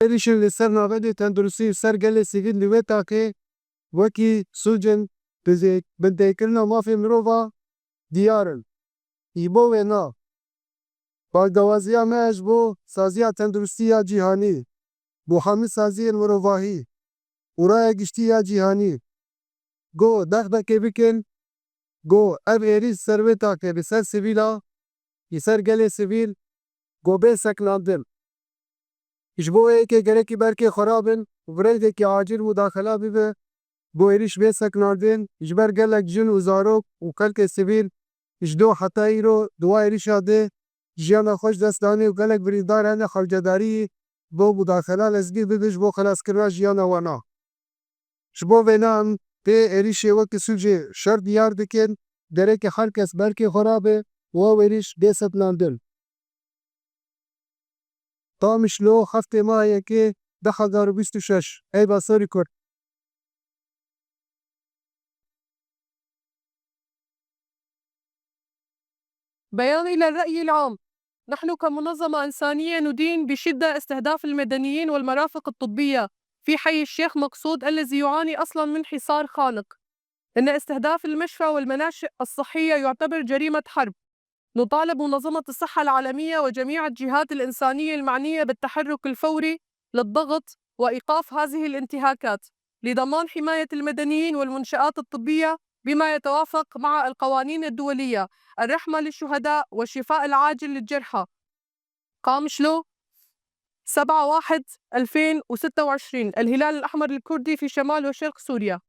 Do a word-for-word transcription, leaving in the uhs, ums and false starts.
Êrîşên li ser navendê tenduristî û ser gelê sivîl li wê taxê wekî sûcên dizê, bindeyikirina mafê mirova diyar in. Ji bo wêna, baldawaziya me ji bo saziya tenduristî ya cîhanî, bo hemî saziyên mirovahî û raya giştî ya cîhanî, go dexbekê bikin, go ev êrîş ser wê taxê li ser sivîla, li ser gelê sivîl, go bê sekinandin. Ji bo wê yekê gerekî berkê xwe rabin û bi rengekî acil mudaxela bibe, bo êrîş bê sekinandin, ji ber gelek jin û zarok û xelkê sivîl ji do heta îro di wa êrîşa de jiyana xwe ji dest danê û gelek birîndar hene xewcedarî bo mudaxela lezgî bibe ji bo xelaskirina jiyana wana. Ji bo vêna em vê êrîşê wekî sûcê şer diyar dikin, gerekê her kes berkê xwe rabe û ew êrîş bê sekinandin. Qamişlo, heftê meha yekê du hezar û bîst û şeş. Eyba Sorî Kurd. بيان إلى الرأي العام. نحن كمنظمة إنسانية ندين بشدة استهداف المدنيين والمرافق الطبية في حي الشيخ مقصود الذي يعاني أصلًا من حصار خانق. إن استهداف المشفى والمناشئ الصحية يعتبر جريمة حرب. نطالب منظمة الصحة العالمية وجميع الجهات الإنسانية المعنية بالتحرك الفوري للضغط وإيقاف هذه الانتهاكات لضمان حماية المدنيين والمنشآت الطبية بما يتوافق مع القوانين الدولية، الرحمة للشهداء والشفاء العاجل للجرحى. قامشلو، سبعة واحد ألفين وستة وعشرين، الهلال الأحمر الكردي في شمال وشرق سوريا.